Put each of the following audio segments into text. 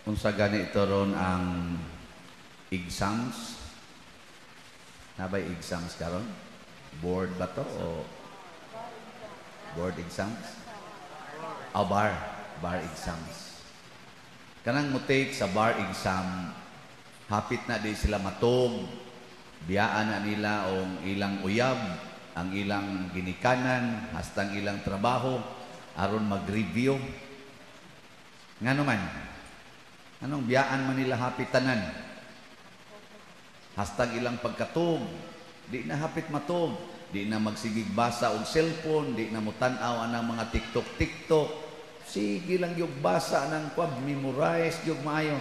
Unsa gani ito ron ang exams? Nabay exams karon? Board ba to o board exams? Oh, bar. Bar exams. Kanang mo take sa bar exam, hapit na di sila matog, biyaan na nila ang ilang uyab, ang ilang ginikanan, hastang ilang trabaho, aron mag-review. Ngano man? Anong biyaan man nila hapit tanan? Hastang ilang pagkatog, di na hapit matog, di na magsigig basa og cellphone, di na mutan-aw anang mga TikTok-TikTok. Sige lang yung basa ng kwab, memorize yung maayo.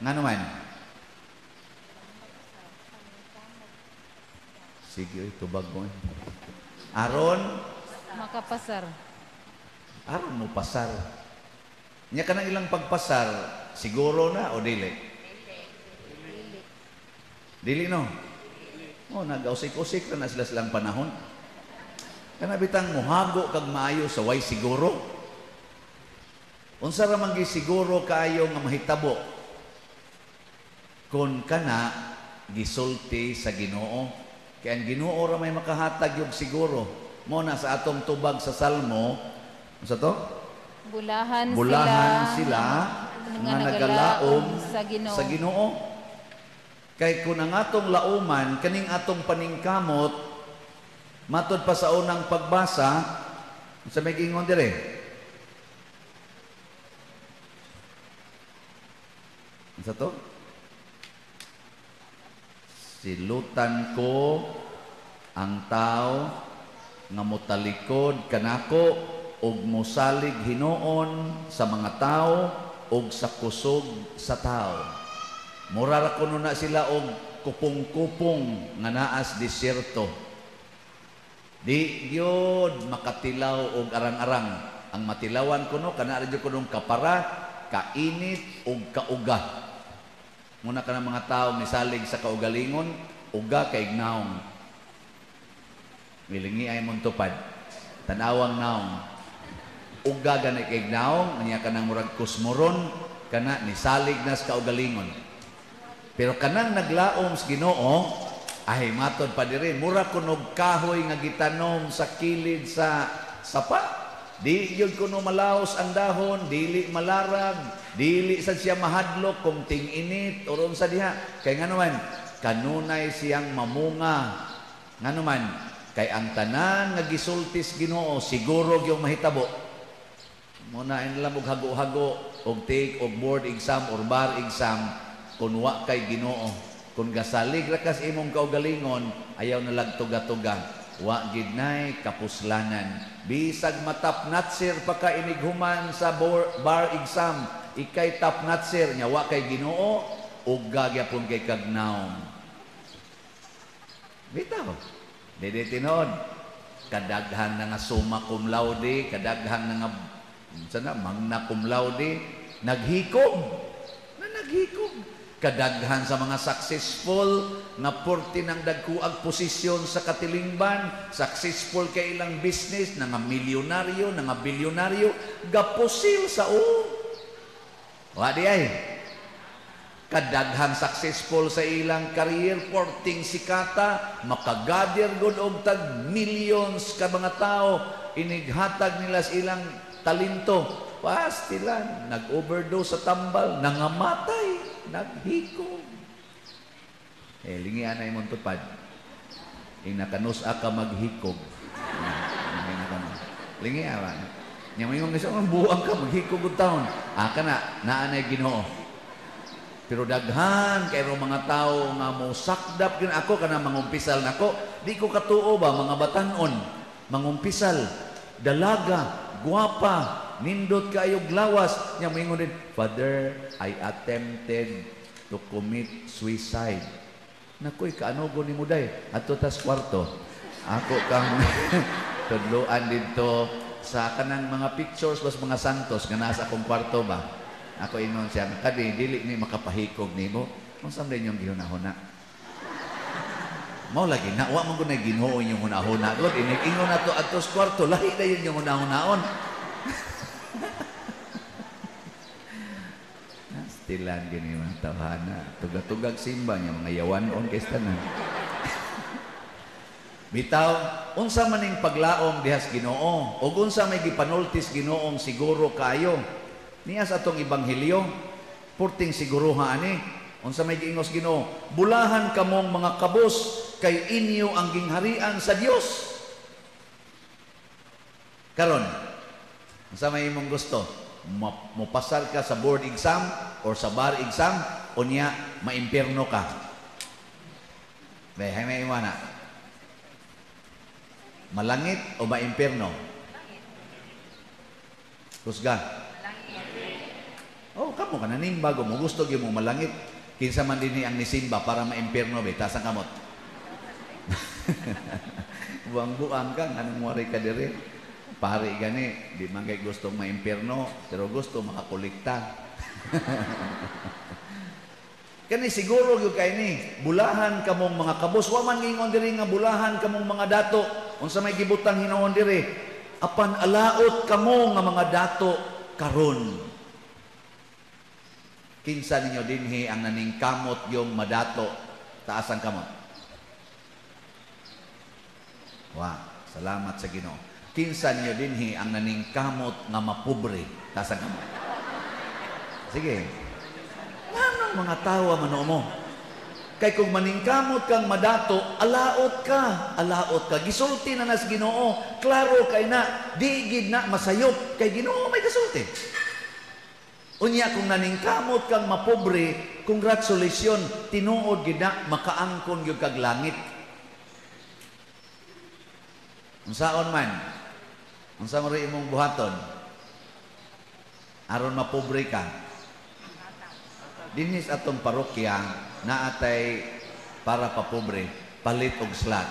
Ngano man? Sige, oy, tubag mo. Aron makapasar. Aron mo pasar. Nya kanang ilang pagpasar, siguro na o dili? Dili. Dili no? Oh, nag-usik-usik na sila silang panahon. Kana bitang muhago kag maayo sa way siguro. Unsa ra man gisiguro kaayo nga mahitabo? Kon kana gisulti sa Ginoo. Kay ang Ginoo ra may makahatag yung siguro. Mo na sa atong tubag sa Salmo, unsa to? Bulahan sila nga nagalaom sa Ginoo. Sa Ginoo. Kay kun ang atong lauman kaning atong paningkamot matud pa sa unang pagbasa, sa may giingon dire? Unsa to? Silutan ko ang tao nga motalikod kanako ug mosalig hinuon sa mga tao ug sa kusog sa tao. Mura ra kuno na sila og kupong-kupong nga naas disyerto. Di gyud makatilaw og arang-arang. Ang matilawan kuno kana ra gyud kunong kapara, kainit ug kauga. Muna kana mga tao misalig sa kaugalingon, uga kay naong. Milingi ay mong tupad. Tanawang naong. Uga gani kay naong, niya kanang murag kusmoron, kana nisalig nas kaugalingon. Pero kanang naglaom sa Ginoo, ay matod pa diri, mura kunog kahoy nga gitanom sa kilid sa sapa. Di gyud kuno malaos ang dahon, dili malarag, dili sad siya mahadlok kung ting-init o unsa diha. Kay ngano man, kanunay siyang mamunga. Ngano man, kay ang tanan nga gisultis Ginoo siguro gyud mahitabo. Muna in lang og hago-hago og take og board exam or bar exam kun wa kay Ginoo. Kun gasalig ra kas imong kaugalingon, ayaw na lang tuga-tuga. Wa gid nay kapuslanan. Bisag matap natsir pa ka inighuman sa bar exam, ikay top natsir nya wa kay Ginoo, uga gyapon kay kagnaom. Bitaw. Dili tinuod. Kadaghan na nga summa cum laude, kadaghan na nga sana magna cum laude, naghikog. Na naghikog. Kadaghan sa mga successful nga porti ng dagkuag posisyon sa katilingban, successful kay ilang business, na nga milyonaryo, na nga bilyonaryo, gapusil sa o. Wa di ay. Kadaghan successful sa ilang career, porting sikata, makagader gud og tag millions ka mga tao, inighatag nila sa ilang talento. Pastilan, nag-overdose sa tambal, nangamatay, naghikog. Eh, lingian na imong tupad. Inakanos-a ka maghikog. Lingian ba? Nya mo imong gusto, buang ka, maghikog og taon. Aka na, naanay Ginoo. Pero daghan kay mga tao nga mosakdap gyud ako kana mangumpisal nako, di ko katuo ba mga batan-on, mangumpisal, dalaga, guwapa, nindot kayo glawas. Nya moingon din, Father, I attempted to commit suicide. Nakoy kaanugo ni Muday adto tas kwarto. Ako kang tudloan didto sa kanang mga pictures bas mga santos nga nasa akong kwarto ba. Ako ingon siya, kadi dili ni makapahikog nimo. Unsa man inyong gihunahuna? Mao lagi na wa man gud nay Ginoo inyong hunahuna gud. Inig-ingon nato adto sa kwarto, lahi dayon inyong hunahunaon. Pastilan gini mga tawhana. Tugag-tugag simba niya, mga yawanon kay tanan. Bitaw, unsa man ning paglaom dihas Ginoo ug unsa may gipanultis Ginoong siguro kayo. Niya sa atong ebanghelyo, purting siguruha ani. Unsa may giingos Ginoo? Bulahan kamong mga kabos kay inyo ang gingharian sa Dios. Karon, unsa may imong gusto? Mopasar ka sa board exam or sa bar exam, unya maimpierno ka. May may imo na. Malangit o maimpierno? Kusga. Oh, kamo ka nanimba mo gusto gyud mo malangit. Kinsa man dinhi ang nisimba para maimpierno be, taas ang kamot. Buang-buang ka, anong wari ka diri? Pari gani, di man kay gustong maimpierno, pero gusto makakolekta. Kani siguro gyud kay ni, bulahan kamong mga kabos. Wa man ngingon diri nga bulahan kamong mga dato. Unsa may gibutang hinuon diri? Apan alaot kamo nga mga dato karon. Kinsa ninyo dinhi ang naningkamot yung madato? Taas ang kamot. Wa, salamat sa Ginoo. Kinsa ninyo dinhi ang naningkamot nga mapobre? Taas ang kamot. Sige. Nganong mga tawa man mo? Kay kung maningkamot kang madato, alaot ka, alaot ka. Gisulti na nas Ginoo, klaro kay na, di gid na masayop kay Ginoo may gasulti. Unya kung naningkamot kang mapobre, congratulations, tinuod gid na makaangkon gyud kag langit. Unsaon man? Unsa man imong buhaton? Aron mapobre ka. Dinhi sa atong parokya naatay para papobre, palit og slot.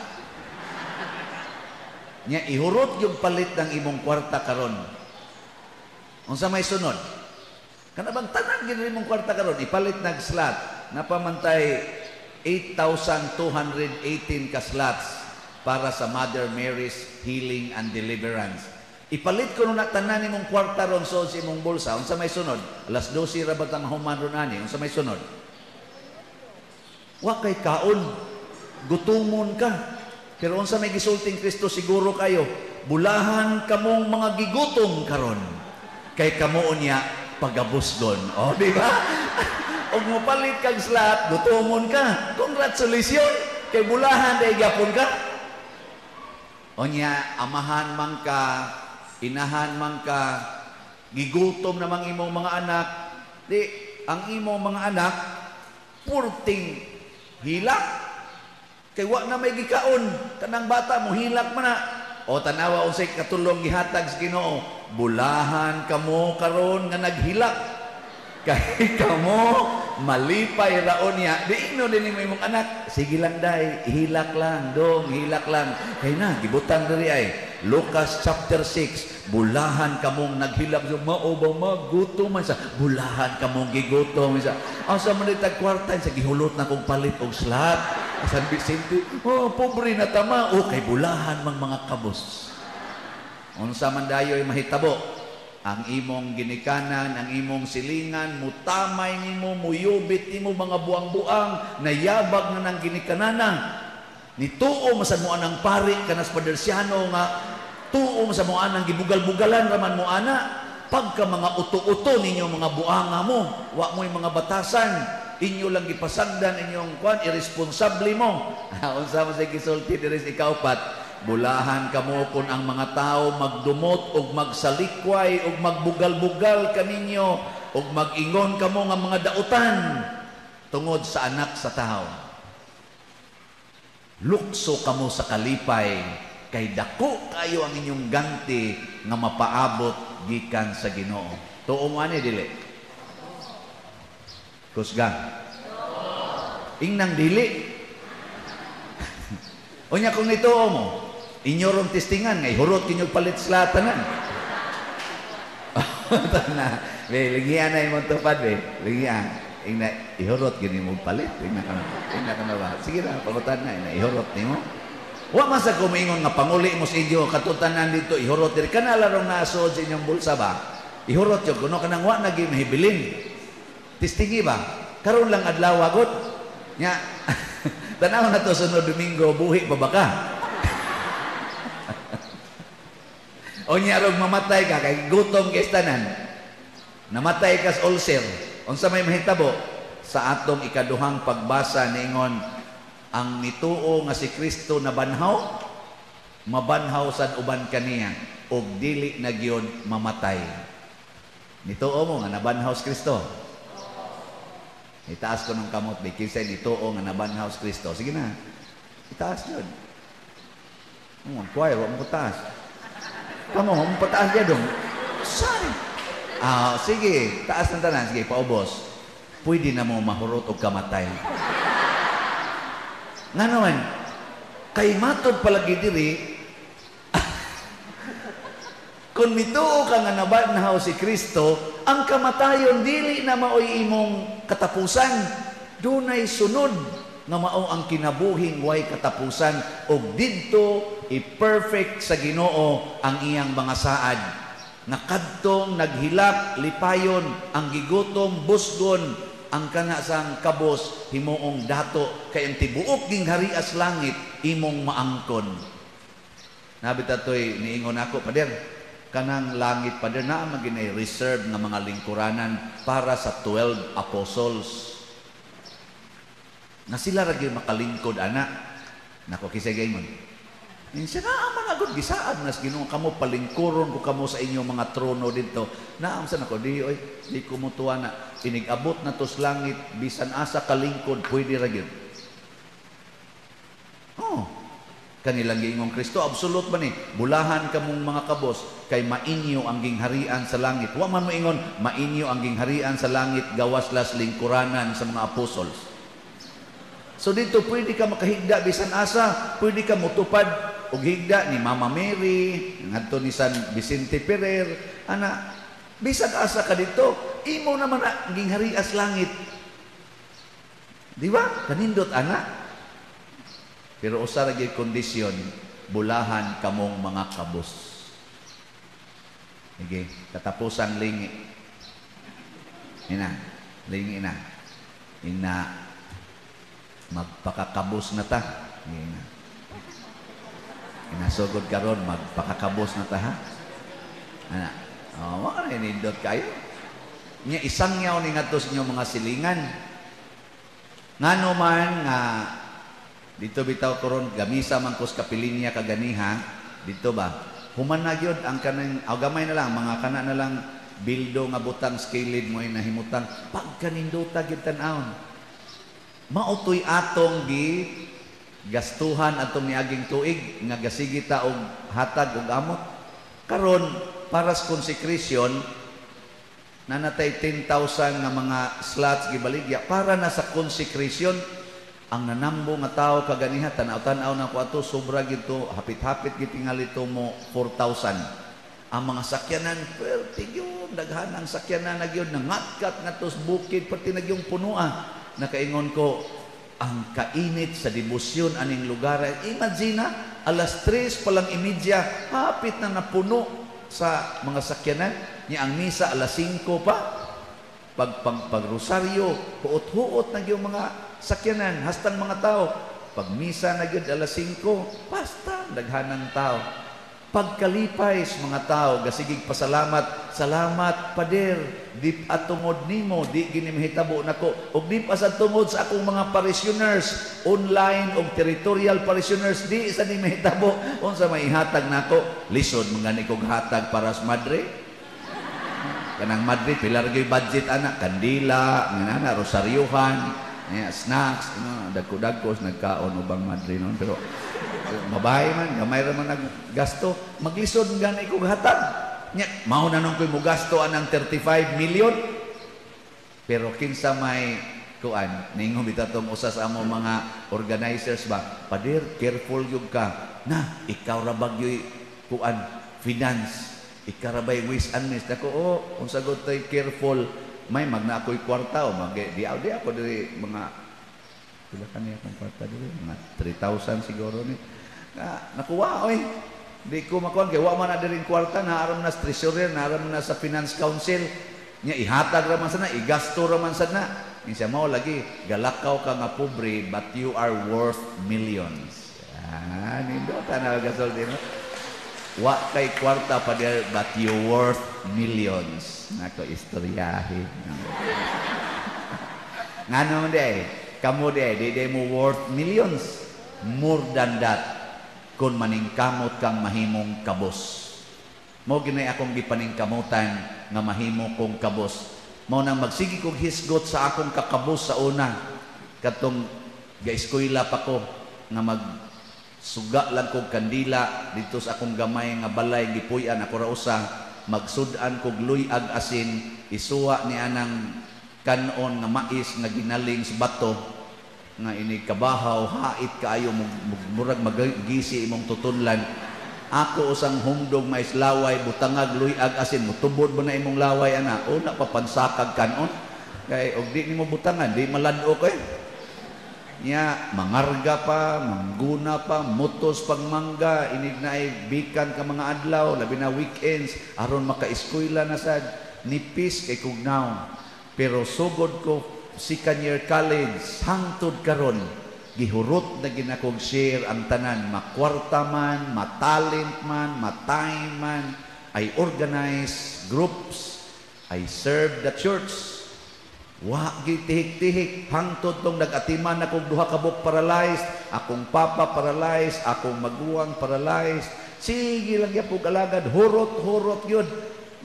Nya ihurot yung palit ng imong kwarta karon. Unsa may sunod? Kana bang tanan gid imong kwarta karon ipalit nag slot, napamantay 8,218 ka slots para sa Mother Mary's Healing and Deliverance. Ipalit ko na tanan imong kwarta ron sa imong bulsa. Unsa may sunod? Alas 12 ra ba tang human ron ani? Unsa may sunod? Wa kay kaon, gutumon ka. Pero unsa may gisulting Kristo siguro kayo, bulahan kamong mga gigutom karon. Kay kamo unya pagabusgon. O, di ba? Og mopalit kag slot, gutumon ka. Congratulations! Kay bulahan dahil gyapon ka. Onya, amahan man ka, inahan man ka, gigutom namang imong mga anak. Di, ang imong mga anak, purting hilak. Kay wa na may gikaon. Kanang bata mo, hilak man na. O tanawa unsay katulong gihatag sa Ginoo, bulahan kamo karon nga naghilak. Kay kamo malipay raon niya. Di ingno din nimo imong anak, sige lang day, hilak lang, dong, hilak lang. Kay na gibutang diri ay Lucas chapter 6, bulahan kamong naghilak, mao ba magutom man sa bulahan kamong gigutom sa. Asa man ditag kwarta sa gihulot na kong palit og slot. San Vicente, oh, pobre na tama, oh, kay bulahan mang mga kabos. Unsa man dayoy mahitabo, ang imong ginikanan, ang imong silingan, mutamay nimo, muyubit nimo mga buang-buang, nayabag na ng ginikanana. Nituo masad mo anang pari kanas Padersiano nga tuo masad mo anang gibugal-bugalan raman mo ana. Pagka mga uto-uto ninyo mga buanga mo, wa mo'y mga batasan, inyo lang gipasagdan inyong kwan, irresponsable mo. Unsa man say gisulti diri sa ikaupat, bulahan kamo kun ang mga tao magdumot og magsalikway og magbugal-bugal kaninyo og mag-ingon kamo nga mga dautan tungod sa anak sa tao. Lukso kamo sa kalipay kay dako kayo ang inyong ganti nga mapaabot gikan sa Ginoo. Tuo mo ani dili? Kusga. Ingnang dili. Unya kung nituo mo, inyo rong testingan nga ihurot kinyo palit sa tanan. Tana, be ligian na imong tupad be. Ligian. Ingna ihurot gini mo palit. Ingna ka. Ingna ka na ba? Sige na, pangutan na ingna ihurot nimo. Wa man sa kumingon nga panguli mo sa inyo katutanan dito ihurot diri kana larong nasod sa inyong bulsa ba. Ihurot jud kuno kanang wa na gyud mahibilin. Testingi ba? Karon lang adlaw gud. Nya tanaw na to sunod Domingo, buhi pa ba ka? O nya rog mamatay ka kay gutom kay tanan. Namatay ka sa ulcer. Unsa may mahitabo? Sa atong ikaduhang pagbasa niingon ang nituo nga si Kristo nabanhaw, mabanhaw sad uban kaniya og dili na gyud mamatay. Nituo mo nga nabanhaw si Kristo? Itaas ko ng kamot, di kinsa nituo nga nabanhaw si Kristo. Sige na. Itaas yun. Kuhay, wa mo taas. Kamo, mo pataas niya dong. Sorry. Ah, sige, taas ng tanan. Sige, paubos. Pwede na mo mahurot og kamatay. Nga naman, kay matod palagi diri, kung mituo ka nga nabanhaw si Kristo, ang kamatayon dili na maoy imong katapusan. Dunay sunod nga mao ang kinabuhing way katapusan og didto i-perfect sa Ginoo ang iyang mga saad. Nga kadtong naghilak lipayon, ang gigutom busgon, ang kana sang kabos himuong dato kay ang tibuok ging harias langit imong maangkon. Nabit atoy niingon ako, pader, kanang langit pader naa man ginay reserve nga mga lingkuranan para sa 12 apostles. Na sila ra gyud makalingkod ana. Nako kisay gaymon. Insa naa man agud gisaad nas Ginoo kamo palingkuron ko kamo sa inyong mga trono didto. Naam sa nako di oy di ko motuwa na inig-abot na tos langit bisan asa kalingkod pwede ra gyud. Oh. Kanilang giingong Kristo absolute ba ni bulahan kamong mga kabos kay mainyo ang gingharian sa langit. Wa man moingon mainyo ang gingharian sa langit gawas las lingkuranan sa mga apostles. So dito pwede ka makahigda bisan asa, pwede ka motupad og higda ni Mama Mary, ngadto ni San Vicente Ferrer, ana bisan asa ka dito, imo naman na gingharias langit. Di ba? Kanindot ana. Pero usa ra gyud kondisyon, bulahan kamong mga kabos. Sige, katapusan lingi. Ina, lingi na. Ina, magpakakabos na ta. Ina. Inasugod karon magpakakabos na ta ha. Ana, oh, wa na nindot kayo. Nya isang yaw ni ngadto sa inyong mga silingan. Ngano man nga dito bitaw karon gamisa man kos kapilinya kaganiha dito ba human na gyud ang kanang gamay na lang mga kana na lang bildo nga butang skilid mo nahimutang pagkanindota gyud tan-awon mao toy atong gi gastuhan atong niaging tuig nga gasigi ta og hatag og amot karon para sa consecration nanatay 10,000 nga mga slots gibaligya para na sa consecration. Ang nanambo nga tao kaganiha tan-aw-tan-aw na ko ato sobra gito hapit-hapit gitingali to mo 4,000. Ang mga sakyanan perti gyud daghan ang sakyanan na gyud nangatkat ngadto sa bukid perti na gyud punoa. Nakaingon ko ang kainit sa debosyon aning lugar. Imagine na alas 3 pa lang imedya hapit na napuno sa mga sakyanan. Nya ang misa alas 5 pa. Pag pagrosaryo huot-huot na gyud mga sakyanan hastang mga tao. Pag misa na gyud alas 5, basta daghanang tao. Pagkalipay sa mga tao, gasigig pasalamat, salamat pader, di atungod nimo, di gini mahitabo nako, ug di pa sa tungod sa akong mga parishioners, online og territorial parishioners, di sa ni mahitabo, unsa may ihatag nako, lisod man gani kog hatag para sa madre. Kanang madre pila ra gyud budget ana, kandila, ngana rosaryuhan, yeah, snacks, ano, dagko-dagko nagkaon ubang madre noon pero mabahay man, gamay ra man naggasto, maglisod gani kog hatag. Nya, mao na nung koy mogasto anang 35 million. Pero kinsa may kuan, ningon bitaw tong usa sa among mga organizers ba, pader, careful gyud ka. Na, ikaw ra ba gyud kuan finance, ikaw ra bay waste and miss. Nako, oh, unsa gud tay careful. May magna ako'y kwarta o mag di ako diri mga pila kani akong kwarta diri mga 3,000 siguro ni na, nakuha oy di ko makuan kay wa man na diri kwarta, naaram na sa treasurer, naaram na sa finance council. Nya ihatag ra man sana, igasto ra man sana. Insa mao lagi galakaw ka nga pobre but you are worth millions. Ah, nindot na gasulti, no? Wa kay kwarta, pader, but you worth millions. Nako istoryahe. Ngano di ay? Kamo di ay, di di mo worth millions. More than that. Kung maningkamot kang mahimong kabos. Mao ginay akong gipaningkamutan nga mahimo kong kabos. Mao nang magsige kog hisgot sa akong kakabos sa una. Katong gaeskwela pa ko nga mag suga lang kog kandila dito sa akong gamay nga balay, gipuy-an ako ra usa, magsud-an kog luyag asin, isuwa ni anang kanon nga mais nga ginaling sa bato nga ini kabahaw, hait kaayo, murag magisi imong tutunlan. Ako usang humdog mais laway, butangag luyag asin, mutubod ba na imong laway ana, una pa pansakag kanon kay og di nimo butangan di malad-o kay nya, mangarga pa, mangguna pa, mutos pag mangga, inig na ay bikan ka mga adlaw, labi na weekends, aron maka-eskwela na sad, nipis kay kugnaw. Pero sugod ko second year college, hangtod karon, gihurot na ginakog share ang tanan, makwarta man, matalent man, matime man, I organize groups, I serve the church. Wa gitihik-tihik hangtod tong nag-atiman akong duha ka buok paralyzed, akong papa paralyzed, akong maguwang paralyzed. Sige lang gyapon alagad, hurot-hurot gyud.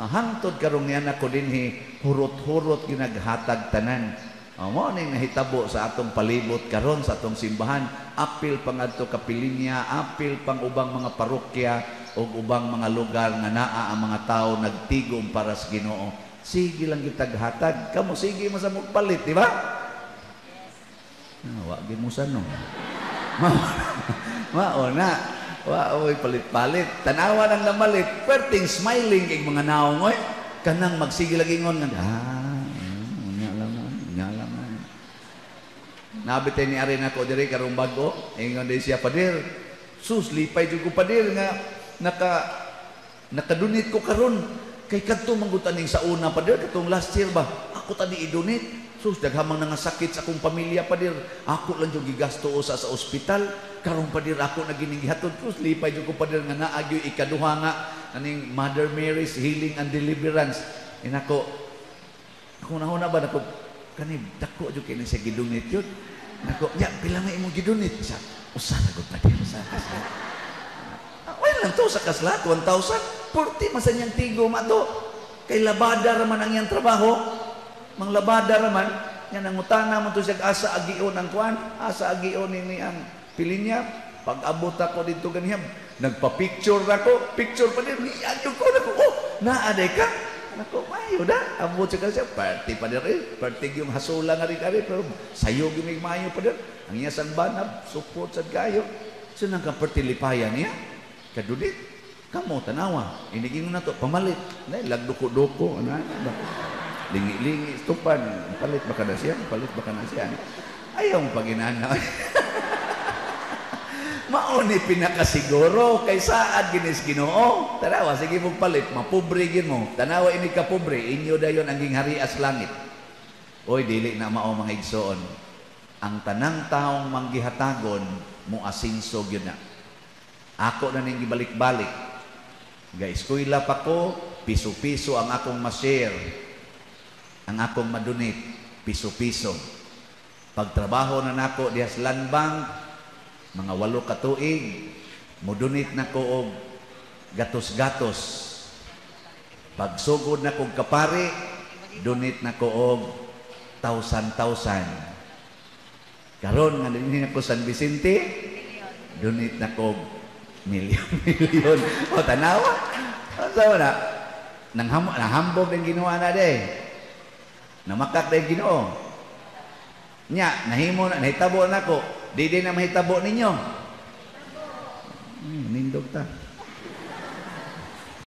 Hangtod karong niyan ako dinhi, hurot-hurot ginaghatag tanan. Mao ning nahitabo sa atong palibot karon sa atong simbahan, apil pangadto kapilinya, apil pang ubang mga parokya ug ubang mga lugar nga naa ang mga tawo nagtigom para sa Ginoo. Sige lang gitaghatag. Kamo sige mo sa palit, di ba? Ah, wa gid mo sa no. Mao na. Wa oy palit-palit. Tanawa nang namalit, perting smiling kay mga naong oy. Kanang magsige lagi ingon nga unya lang na, unya lang na. Nabitay ni ari nako diri karong bag-o, ingon di siya, "Pader, sus, lipay jud ko, pader, nga nakadonate ko karon. Kay kadto man gud ning sa una, pader, katong last year ba, ako tani i-donate. Sus, daghamang nangasakit sa akong pamilya, pader. Ako lang jud gigasto usa sa ospital. Karon, pader, ako na gining gihatod. Sus, lipay jud ko, pader, nga naa gyud ikaduha nga aning Mother Mary's Healing and Deliverance." Inako, ako nahuna ba nako kani dako jud kini siya gidonate yun. Nako, nya pila nga imong gidonate? Sa usa ra gud, pader, usa ka slot. Ah, wala lang to sa kaslat, 1,000. 40 man sa niyang tigom ato. Kay labada ra man ang iyang trabaho. Manglabada ra man, nya nangutana mo to siya asa agion ang kuan, asa agion ni ang pilinya. Pag abot ako dito ganiha, nagpa-picture ako, picture pa din, niya ko nako, oh, naa day ka. Nako, mayo da. Abot siya kasi, party pa din rin. Party yung hasula nga rin ari, pero sayo gyud mayo pa din. Ang iya sang banab, support sad kayo. So nang ka party lipayan niya. Kadudit. Kamo tanawa. Inigin na to pamalit. Nay lagduko-duko ana ba. Lingi-lingi tupan, palit ba ka na siya? Palit ba ka na siya? Ayaw mo paginana. Mao ni pinakasiguro kay saad ginis Ginoo. Tanawa sige mong palit, mapobre gid mo. Tanawa ini ka pobre, inyo dayon ang gingharias langit. Oy, dili na mao, mga igsoon. Ang tanang taong manggihatagon mo asinso gyud na. Ako na ning gibalik-balik. Ga eskwela pa ko, piso-piso ang akong ma-share. Ang akong madonate, piso-piso. Pagtrabaho na nako diha sa Land Bank, mga 8 ka tuig, modonate na ko og gatos-gatos. Pagsugod na kog kapari, donate na ko og thousand-thousand. Karon nga dinhi ako San Vicente, donate na ko og milyon milyon. O tanawa. Asa na? Nang nahambog din Ginoo na de. Namakak din Ginoo. Nya, nahimo na, nahitabo na ko. Di din na mahitabo ninyo. Nindog ta.